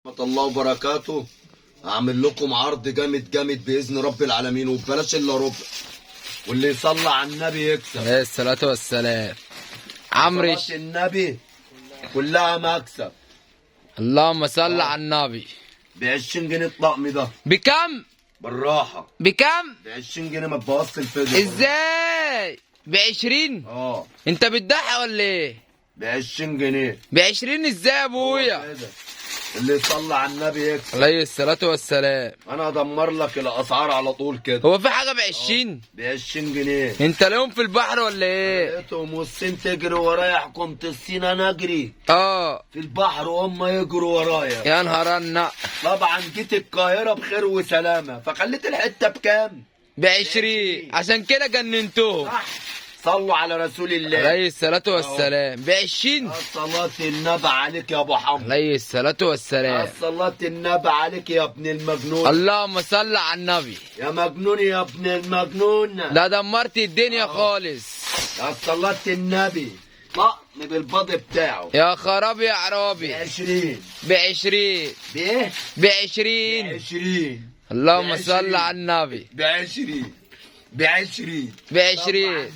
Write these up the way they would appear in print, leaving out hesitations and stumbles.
ورحمة الله وبركاته. اعمل لكم عرض جامد جامد باذن رب العالمين، وببلاش الا ربع، واللي يصلي على النبي يكسب. عليه الصلاة والسلام. عمرو صلاة النبي كلها مكسب. اللهم صل على النبي. ب 20 جنيه الطقم ده. بكم؟ بالراحة. بكم؟ ب 20 جنيه ما تبوظش الفيديو. ازاي؟ ب 20؟ اه انت بتضحك ولا ايه؟ ب 20 جنيه. ب 20 ازاي يا ابويا؟ اللي يصلي على النبي يكسب. عليه الصلاة والسلام. انا هدمر لك الاسعار على طول كده. هو في حاجة ب 20؟ ب 20 جنيه. انت اليوم في البحر ولا ايه؟ لقيتهم والصين تجري ورايا، حكومة الصين انا اجري. اه في البحر وهم يجروا ورايا. يا نهار النق. طبعا جيت القاهرة بخير وسلامة، فخليت الحتة بكام؟ ب 20، عشان كده جننتهم. صح. صلوا على رسول الله. عليه الصلاة والسلام. ب 20. صلاة النبي عليك يا ابو حمد. عليه الصلاة والسلام. صلاة النبي عليك يا ابن المجنون. اللهم صل على النبي. يا مجنون يا ابن المجنون. لا دمرت الدنيا خالص. يا صلاة النبي. طقم بالباضي بتاعه. يا خرابي يا عرابي. ب 20. ب 20. بايه؟ ب 20. ب 20. اللهم صل على النبي. ب 20. ب 20. ب 20.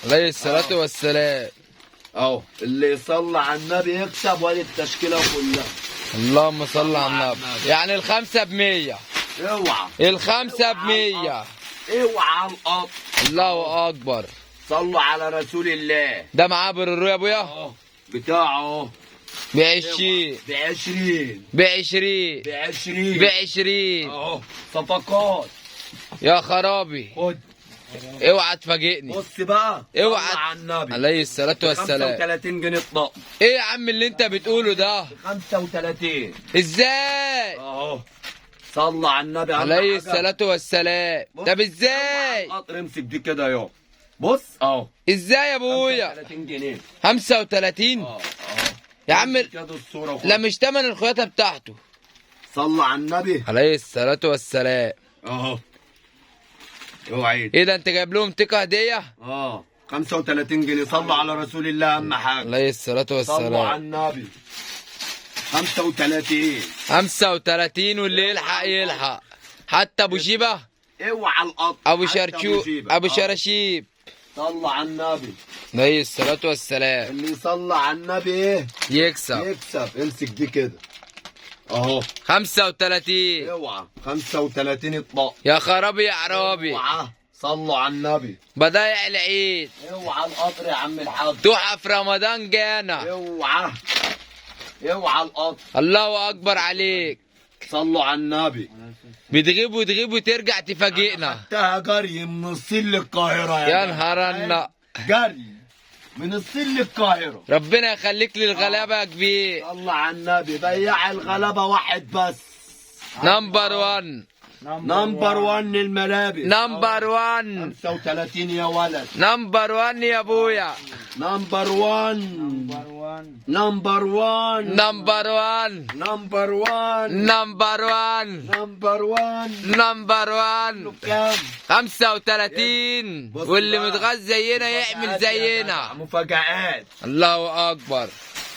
عليه الصلاة والسلام. اهو اللي يصلي على النبي يكسب، وادي التشكيلة كلها. اللهم صل على النبي. يعني الخمسة ب100. اوعى. الخمسة ب100. اوعى القطر. الله أكبر. صلوا على رسول الله. ده معاه برورو يا ابويا؟ اهو بتاعه اهو. ب 20. ب 20. ب 20. ب 20. ب 20. اهو صفقات. يا خرابي. خد. اوعى تفاجئني. بص بقى. اوعى على النبي. عليه الصلاة والسلام. 35 جنيه الطقم. ايه يا عم اللي انت بتقوله ده؟ 35. ازاي؟ اهو صلى على النبي. عليه الصلاة والسلام. طب ازاي؟ القطر امسك دي كده يا بص اهو. ازاي يا ابويا؟ 35 جنيه. 35؟ اه يا عم كده الصورة. لا مش تمن الخياطة بتاعته. صلى على النبي. عليه الصلاة والسلام. اهو. اوعى. ايه ده انت جايب لهم تيكه هديه؟ اه 35 جنيه. صلوا على رسول الله اهم حاجة. عليه الصلاة والسلام. صلوا على النبي. 35. 35 واللي يلحق يلحق. حتى ابو شيبة. اوعى القطر. ابو شرشوب. ابو شراشيب. صلوا على النبي. عليه الصلاة والسلام. اللي يصلي على النبي ايه؟ يكسب. يكسب. امسك دي كده اهو. 35. اوعى. 35 الطق. يا خرابي يا عرابي. اوعى. صلوا على النبي. بدايع العيد. اوعى القطر يا عم الحاج. تحف في رمضان جانا. اوعى. اوعى القطر. الله اكبر عليك. صلوا على النبي. بتغيب وتغيب وترجع تفاجئنا. خدتها جري من الصين للقاهرة. يا نهار النق. جري من الصين للقاهرة. ربنا يخليك للغلابة يا كبير. صلى على النبي. بياع الغلابة واحد بس. number 1. number 1 الملابس. number 1. 35 يا ولد. number 1 يا ابويا. number 1. number 1. number 1. number 1. number 1. number 1. number 1. كام؟ 35. واللي متغاظ زينا يعمل زينا. مفاجآت. الله اكبر.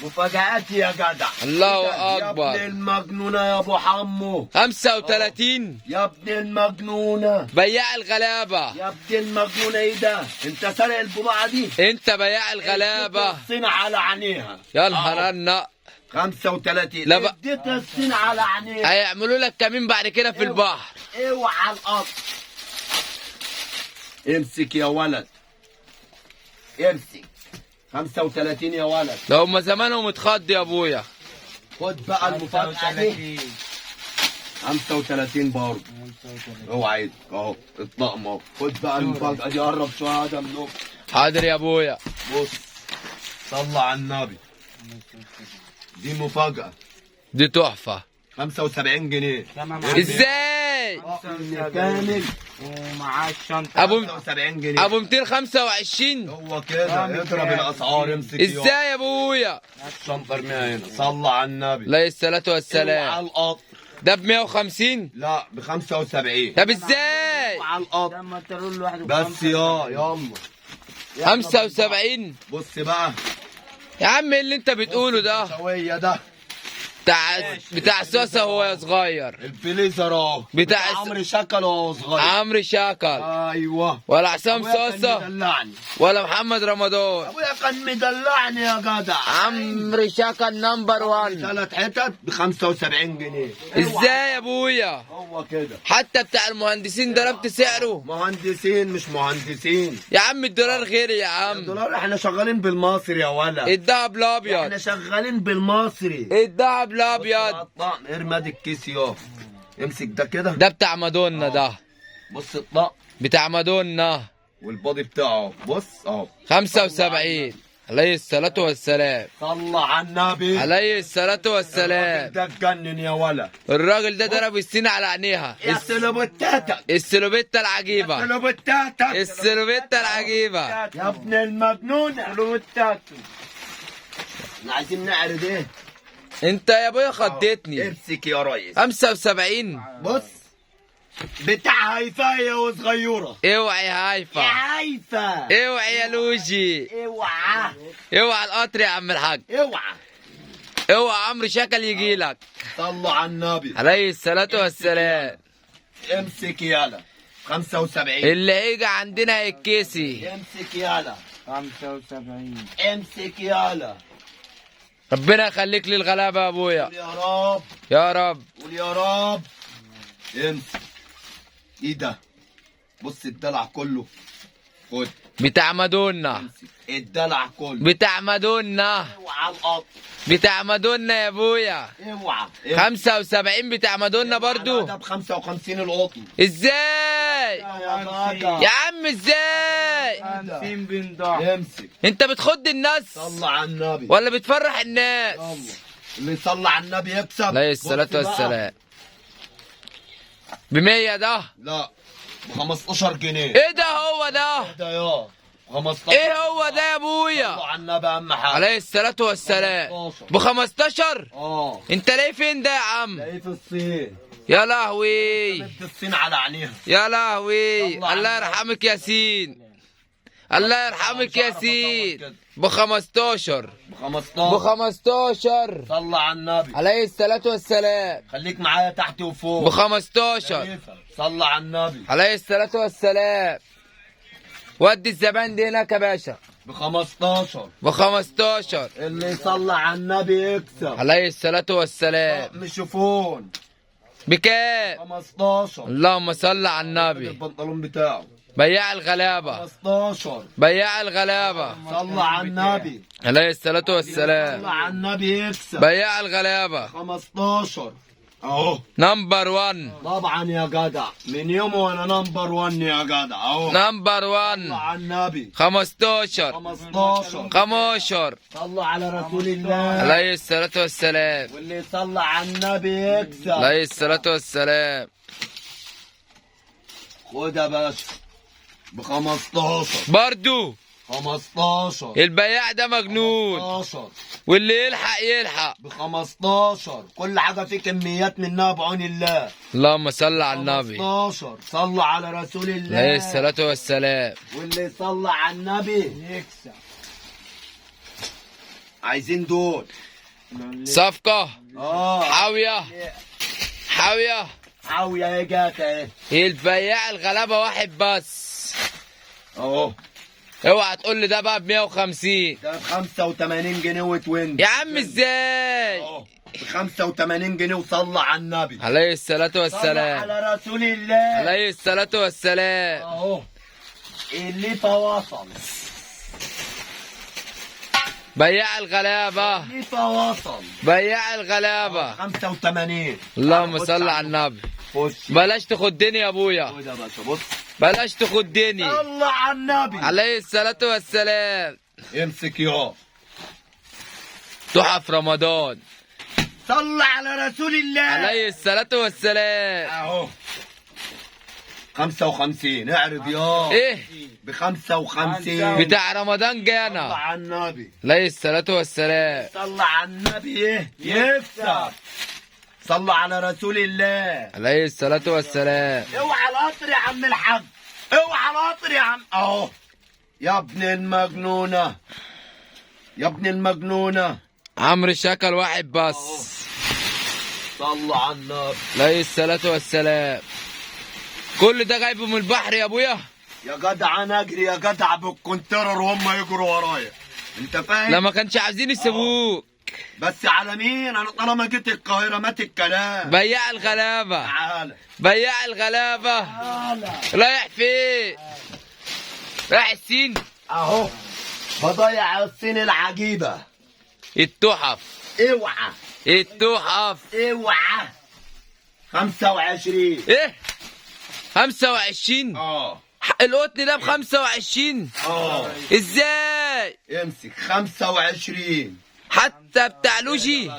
مفاجآت يا جدع. الله اكبر. يا ابن المجنونة يا ابو حمو. 35. يا ابن المجنونة. بياع الغلابة. يا ابن المجنونة. ايه ده؟ انت سارق البضاعة دي؟ انت بياع الغلابة. الصين على عينيها. يا نهار النق. 35. اديت الصين على عينيها. هيعملوا لك كمين بعد كده في البحر. اوعى القطر. امسك يا ولد. امسك. 35 يا ولد. ده هما زمانهم اتخض يا ابويا. خد بقى المفاجأة دي. 35 برضه. اوعى ايدك اهو الطقم اهو. خد بقى المفاجأة دي. قرب شوية يا ملوك. حاضر يا ابويا. بص صلى على النبي. دي مفاجأة. دي تحفة. 75 جنيه. ازاي؟ كامل ومعاه الشنطة. ابو 75 جنيه. ابو 225. هو كده اضرب الاسعار. امسك ازاي يا ابويا؟ الشنطة ارميها هنا. صلى على النبي. عليه الصلاة والسلام. على القطر. ده ب 150؟ لا ب 75. طب ازاي؟ على القطر. ده ما تقول لوحده بس يا يلا 75. بص بقى يا عم ايه اللي انت بتقوله ده؟ شوية ده. بتاع سوسة وهو صغير. البليزر اهو بتاع عمرو شكل وهو صغير. عمرو شكل. ايوه. ولا عصام سوسة ولا محمد رمضان. ابويا كان مدلعني يا جدع. عمرو شكل number 1. 3 حتت ب 75 جنيه. ازاي يا ابويا؟ هو كده. حتى بتاع المهندسين ضربت سعره. مهندسين مش مهندسين يا عم، الدولار غير يا عم. الدولار احنا شغالين بالمصري يا ولد. الدهب الابيض احنا شغالين بالمصري. الدهب الابيض. الطقم ارمي ادي الكيس يابا. امسك ده كده. ده بتاع مادونا ده. بص الطقم بتاع مادونا والبادي بتاعه بص اهو 75. عليه الصلاة والسلام. صلى على النبي. عليه الصلاة والسلام. ده اتجنن يا ولد. الراجل ده ضرب السين على عينيها. يا سلوبتاتك. السلوبيتا العجيبة. سلوبتاتك. السلوبيتا العجيبة. يا ابن المجنونة. سلوبتاتو. احنا عايزين نعرض ايه؟ انت يا ابويا خضتني. امسك يا ريس. 75. بص بتاع هيفا يا وصغيرة. اوعي يا هيفا. يا هيفا. اوعي يا لوجي. اوعى. اوعى القطر يا عم الحاج. اوعى. اوعى عمرو شكل يجي لك. صلوا على النبي. عليه الصلاة والسلام. امسك يالا 75. اللي هيجي عندنا هيتكسي. امسك يالا 75. امسك يالا. ربنا يخليك للغلابة يا ابويا. قول يا رب. يا رب. قول يا رب. امسك. ايه ده؟ بص الدلع كله. خد. بتاع مادونا. الدلع كله. بتاع مادونا. اوعى القطر. بتاع مادونا يا ابويا. اوعى. 75 بتاع مادونا برضو. ده ب 55 القطن. ازاي؟ يا عم ازاي؟ 50 بنضاع. امسك. انت بتخض الناس. صلى على النبي. ولا بتفرح الناس؟ يلا. اللي يصلي على النبي يكسب. عليه الصلاة والسلام. ب100 ده؟ لا ب 15 جنيه. ايه ده؟ هو ده؟ ايه ده يا 15؟ ايه هو ده يا ابويا؟ صلوا على النبي اهم حاجة. عليه الصلاة والسلام. ب 15؟ اه. انت ليه فين ده يا عم؟ ليه في الصين. يا لهوي. بنت الصين على عينيها. يا لهوي. الله يرحمك ياسين. الله يرحمك ياسين. ب 15. ب 15. ب 15. صلى على النبي. عليه الصلاة والسلام. خليك معايا تحت وفوق. ب 15. صلى على النبي. عليه الصلاة والسلام. ودي الزبان دي هناك يا باشا. ب 15. ب 15. اللي يصلي على النبي يكسب. عليه الصلاة والسلام. مش شوفون. بكام؟ 15. اللهم صل على النبي. البنطلون بتاعه. بياع الغلابة. 15. بياع الغلابة. صلى على النبي. عليه الصلاة والسلام. صلى على النبي يكسب. بياع الغلابة. 15 اهو. number 1. طبعا يا جدع، من يوم وانا number 1 يا جدع اهو. number 1. صلى على النبي. 15. 15. 15. صلوا على رسول الله. عليه الصلاة والسلام. واللي يصلي على النبي يكسب. عليه الصلاة والسلام. خد يا باشا ب 15 برضو. 15. البياع ده مجنون. 15. واللي يلحق يلحق. ب 15. كل حاجة في كميات منها بعون الله. اللهم صل على النبي. 15. صلوا على رسول الله. عليه الصلاة والسلام. واللي يصلي على النبي يكسب. عايزين دول صفقة. حاوية. حاوية. حاوية ايه جات اهي. البياع الغلابة واحد بس. اهو. اوعى تقول لي ده بقى ب 150. ده ب 85 جنيه وتوين. يا عم ازاي؟ اهو ب 85 جنيه وصلى على النبي. عليه الصلاة والسلام. صلى على رسول الله. عليه الصلاة والسلام. اهو اللي تواصل. بياع الغلابة. اللي تواصل. بياع الغلابة. 85. اللهم صل على النبي. خش. بلاش تخدني يا ابويا. خد يا باشا بص. بلاش تخدني. صلى على النبي. عليه الصلاة والسلام. امسك يا تحف رمضان. صلى على رسول الله. عليه الصلاة والسلام. اهو 55. اعرض يا ايه ب 55 بتاع رمضان جانا. صلى على النبي. عليه الصلاة والسلام. صلى على النبي ايه يكسب. صلى على رسول الله. عليه الصلاة والسلام. اوعى القطر يا عم الحاج. اوعى القطر يا عم. اهو يا ابن المجنونة. يا ابن المجنونة. عمرو شكل واحد بس. صلوا على النبي عليه الصلاة والسلام. كل ده جايبه من البحر يا ابويا؟ يا جدع انا اجري يا جدع بالكونتينر وهم يجروا ورايا، انت فاهم؟ لا ما كانش عايزين يسيبوك. بس على مين؟ انا طالما جيت القاهرة مات الكلام. بياع الغلابة. تعالى بياع الغلابة. رايح فين؟ رايح الصين؟ اهو بضيع الصين العجيبة. التحف. اوعى التحف. اوعى. 25. ايه؟ 25؟ اه. القطن ده ب 25؟ اه. ازاي؟ امسك 25. حتى بتاع لوجي.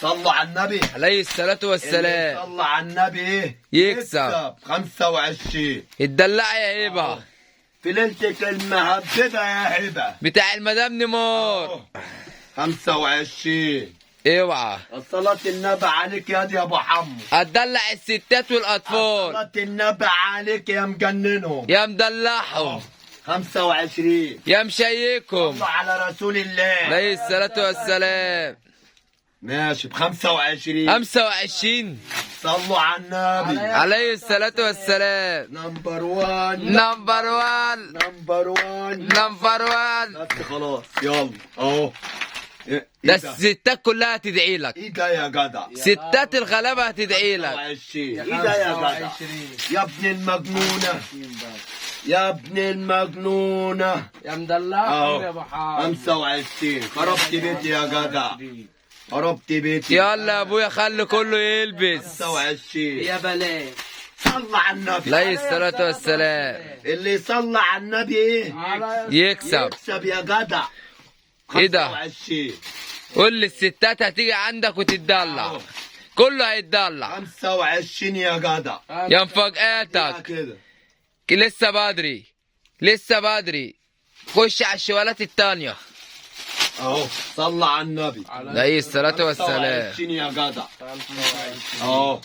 صلوا على النبي عليه الصلاة والسلام. صلوا على النبي ايه؟ يكسب. 25. اتدلع يا هبة. في ليلتك المهببة يا هبة. بتاع المدام نيمار. 25. اوعى. صلاة النبي عليك يا دي يا ابو حمو. هتدلع الستات والاطفال. صلاة النبي عليك يا مجننهم. يا مدلعهم. 25. يا مشيكهم. صلوا على رسول الله عليه الصلاة والسلام. ماشي ب 25. 25. صلوا على النبي عليه الصلاة والسلام. number 1. number 1. number 1. number 1. بس خلاص يلا اهو. ده الستات كلها هتدعي لك. ايه ده يا جدع؟ ستات الغلابة هتدعي لك. 25. ايه ده يا جدع؟ يا ابن المجنونة. يا ابن المجنونة. يا مدلعهم يا ابو حامد. 25. خربت بيتي يا جدع. خربت بيتي. يلا يا ابويا خلي كله يلبس. 25. يا بلاش. صلى على النبي عليه الصلاة والسلام. اللي يصلى على النبي ايه؟ يكسب. يكسب يا جدع. ايه ده؟ 25. كل الستات هتيجي عندك وتتدلع. كله هيتدلع. 25 يا جدع. يا مفاجآتك كده. لسه بدري. لسه بدري. خش على الشوالات التانية. اهو صلى على النبي عليه الصلاة والسلام. 25 يا جدع. اهو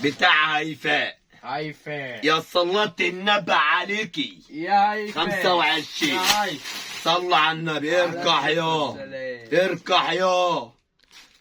بتاع هيفاء. هيفاء. يا صلاة النبي عليكي. يا هيفاء. 25. صلى على النبي. اركع يا. اركع يا.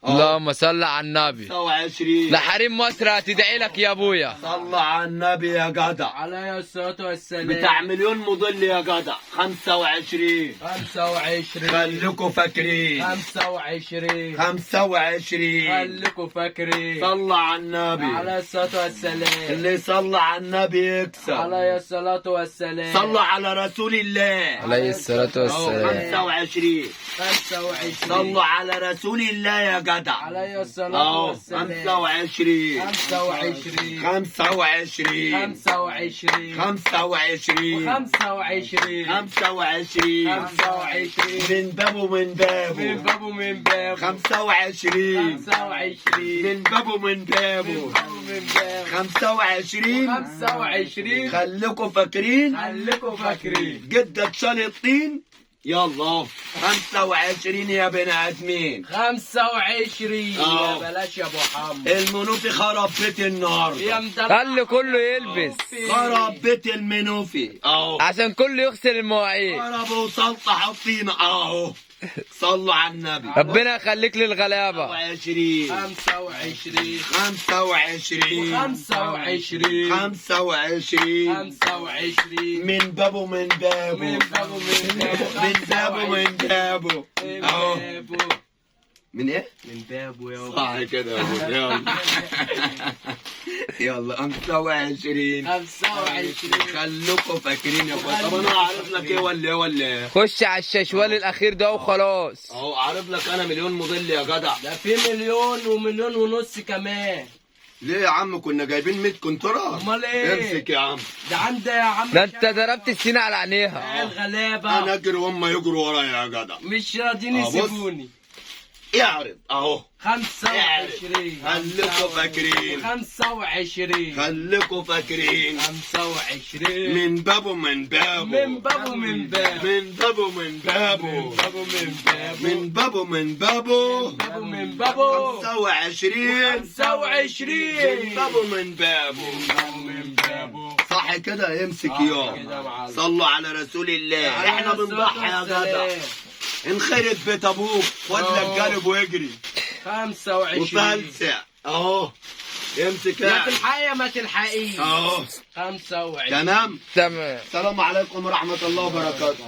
اللهم صل على النبي. 25. لحريم مصر هتدعي لك يا ابويا. صلى على النبي يا جدع. عليه الصلاة والسلام. بتاع مليون مضل يا جدع. 25. 25. خليكوا فاكرين. 25. 25. خليكوا فاكرين. صلى على النبي عليه الصلاة والسلام. اللي صلى على النبي يكسب. عليه الصلاة والسلام. صلى على رسول الله عليه الصلاة والسلام. 25. 25. صلوا على رسول الله يا جدع. عليه الصلاة والسلام. 25. 25. 25. 25. 25. 25. 25. 25. من بابه من بابه. من بابه من بابه. 25. 25. من بابه من بابه. من بابه. 25. 25. خليكوا فاكرين. خليكوا فاكرين. جدك شال الطين. يلا 25 يا بني ادمين. 25. يا بلاش يا ابو حمو. المنوفي خرب بيتي النهارده. يا مدلع. خلي كله يلبس. خرب بيت المنوفي اهو. عشان كله يغسل المواعين. خرب وسلطة حطينا اهو. صلوا على النبي. ربنا يخليك للغلابه. 25. 25. 25. 25. 25. 25. من بابه من بابه. من بابه من بابه. من بابه من بابه. اهو. من ايه؟ من بابه يا صح كده يا ابو. يلا يلا 25. 25. خليكم فاكرين يا اخويا. طب انا اعرف لك ايه ولا ايه ولا ايه؟ خش على الششوال الاخير ده وخلاص. اهو اعرف لك انا مليون مضل يا جدع. ده في مليون ومليون ونص كمان. ليه يا عم؟ كنا جايبين 100 كنترة. امال ايه؟ امسك يا عم. ده عندي يا عم. ده انت ضربت السين على عينيها. الغلابة. انا اجري وهم يجروا ورايا يا جدع. مش راضيين يسيبوني. اعرض اهو. 25. خليكوا فاكرين. 25. خليكوا فاكرين. 25. من بابه من بابه. من بابه من بابه. من بابه من بابه. من بابه من بابه. من بابه من بابه. بابه من بابه. 25. 25. من بابه من بابه. من بابه. صح كده. امسك يا. صلوا على رسول الله. احنا بنضحي يا جدع. انخرب بيت ابوك خد لك جانب واجري. 25. وفلسع. اهو امسك يا تلحقي يا ما تلحقيش. اهو 25. تمام. تمام. السلام عليكم ورحمة الله وبركاته.